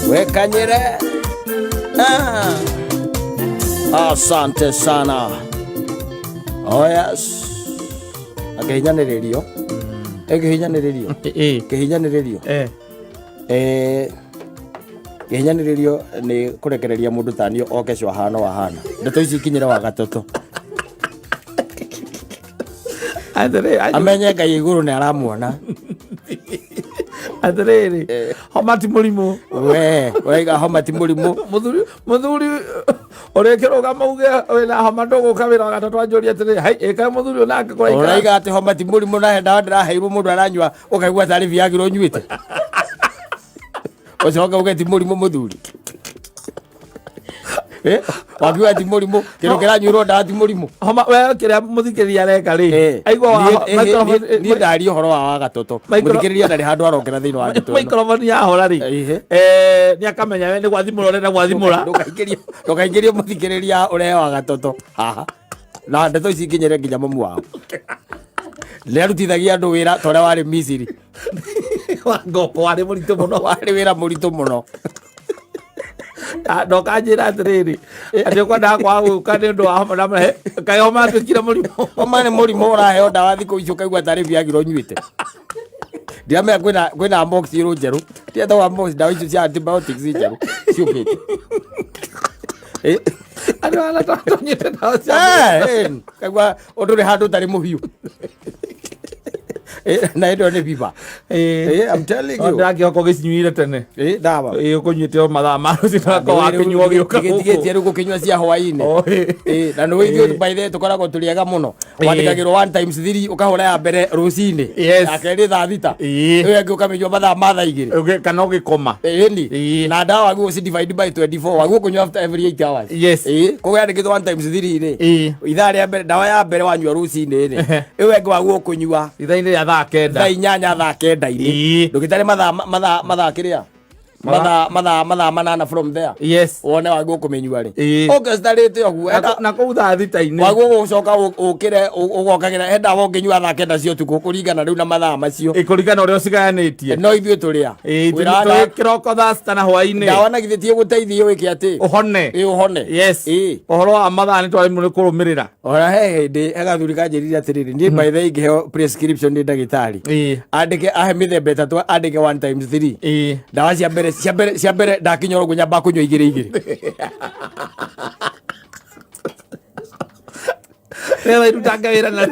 Wekanyire. Ah. Asante sana. Oh yes. Akĩhinyanĩrĩrio. Ĩkĩhinyanĩrĩrio. Ĩĩ. Kĩhinyanĩrĩrio. Eh. Eh, kĩhinyanĩrĩrio nĩ kũrekereria mũndũ taniĩ oke cio ahana wahana. Ndeto ici ikinyĩre wa gatatũ. Atĩrĩ, Amenye Ngai igũrũ nĩ aramuona. Atĩrĩrĩ, homa ti mũrimũ. We, ũraiga homa ti mũrimũ. Mũthuri, mũthuri ũrĩa kĩrũgama uge wĩna homa ndũgũka wĩra wa gatatũ anjũria atĩrĩ, hai, ĩkae mũthuri ũyũ nake kũraikara. Ũraiga atĩ homa ti mũrimũ na he ndawa ndĩraheirwo mũndũ aranyua ũkaigua tarĩ Viagra ũnyuĩte. Ũcoke uge ti mũrimũ mũthuri. Eh, wakiuga ti mũrimũ, kĩndũ kĩranyuĩrwo ndawa ti mũrimũ. Homa we kĩrĩa mũthikĩrĩria areka rĩ, Eh, aigua wa niĩ ndaria ũhoro wa wagatoto. Mũthikĩrĩria ndarĩ handũ arokera thĩinĩ wa ndeto ĩno. Microphone yahora rĩ, Ihe. eh, nĩ akamenya we nĩ gwathimũra ũrenda gwathimũra. Ndũkaingĩrie mũthikĩrĩria ũrehe wagatoto haha. Na ndeto ici ikinyĩre nginya mamu wao. Nĩ arutithagia andũ wĩra ta ũrĩa warĩ Misiri. Wa ngoko warĩ mũritũ mũno. Warĩ wĩra mũritũ mũno. Ah, ndokanjĩra atĩrĩrĩ atĩ ũkwendaga kwaga gũka nĩ ũndũ wa homa ndamũhe kaĩ homa atuĩkire mũrimũ. Homa nĩ mũrimũ ũraheo ndawa thikũ ici ũkaigua tarĩ Viagra ũnyuĩte. Ndiramenya kwĩna amoxicillin njerũ. Tietagwo amox, ndawa icio cia antibiotics njerũ ciũkĩte. Eh, Andũ arĩa tũnyuĩte ndawa cia eh, eh, kaigua ũndũ ũrĩ handũ ũtarĩ mũhiũ. Eh, na ĩno nĩ fever. Eh, I'm telling you. Ndĩrakĩhoka ũgĩcinyuire tene. Eh, ndawa. Ĩ ũkũnyuĩte o mathaa ma rũcinĩ wakorwo wakĩnyua ũgĩũka Tigĩtigĩtie rĩu gũkĩnyua cia hwaĩ-inĩ. Oh, ĩ. Eh, na nĩ ithuĩ by the way tũkoragwo tũrĩ ega mũno. Wandĩkagĩrwo 1 times 3 ũkahũra ya mbere rũcinĩ. Yes. Ya kerĩ thaa 6. Ĩĩ. Ĩyo ĩngĩ ũkamĩnyua mathaa ma thaa 2. Kana ũgĩkoma. Ĩni. Ĩĩ. Na ndawa waguo ũci divide by 24 waguo kũnyua after every 8 hours. Yes. Ĩĩ, koguo yandĩkĩtwo 1 times 3 rĩ. Ĩĩ. Ithaa rĩa mbere ndawa ya mbere wanyua rũcinĩ rĩ. Ehe. Ĩyo ĩngĩ waguo kũnyua Ithaa-inĩ rĩa thaa 9. thaa 8 thaa 9-inĩ. Ĩĩ. Ndũgĩtare mathaa mathaa mathaa kĩrĩa? Mathaa 8 from there. Yes. Wone waguo kũmĩnyua rĩ. Ĩĩ. Ũke citarĩte ũguo. Na kũu thaa 6-inĩ. Waguo gũcoka ũkĩre ũgokagĩra he ndawa ũngĩnyua thaa 9 cia ũtukũ kũringana rĩu na mathaa macio. Ĩ, kũringana ũrĩa ũcigayanĩtie. No ithuĩ tũrĩa. Ĩ, Wĩra tũrĩ kĩroko thaa 6 na hwaĩ-inĩ. Ndawa na githĩ ti ĩgũteithie wĩke atĩ? Ũhone. Ĩ ũhone. Yes. Ĩ. Ũhoro wa mathaa nĩ twarĩmwo nĩ kũrũmĩrĩra. Ona he hĩndĩ he gathuri kanjĩrire atĩrĩrĩ, niĩ by the way ingĩheo prescription nĩ ndagĩtarĩ. Andĩke ahe mĩthemba ĩtatũ andĩke 1 times 3. Ndawa cia mbere ndakinya ũguo nyambaga kũnyua igĩrĩ igĩrĩ. Nĩgetha irutange wĩra na